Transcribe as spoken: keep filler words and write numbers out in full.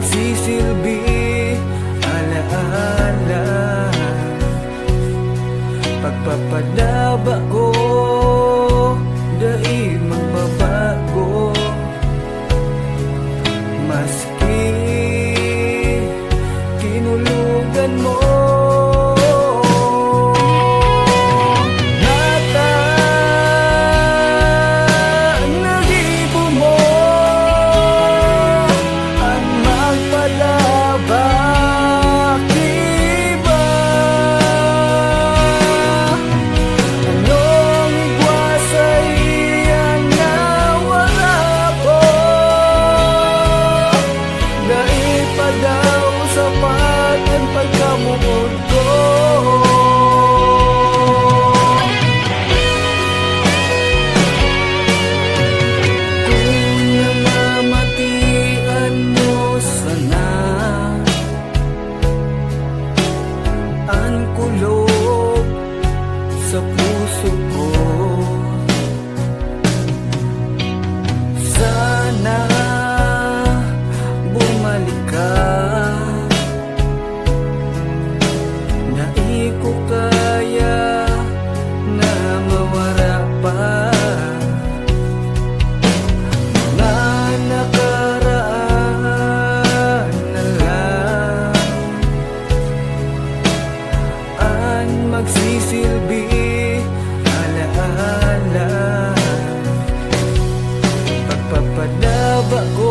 Sisilbi alaala, pagpapadaba ko dai magbabago. Maski kinulogan mo, nata nagibo mo an magpadaba ki iba. Anong igwa saiya na wara ko? Dai pa daw sapat an pagkamoot ko. Kung namamatian mo sana an kulog sa puso ko, sana bumalik ka. Dai ko kaya na mawara pa. Mga nakaraan na lang an magsisilbi alaala, pagpapadaba ko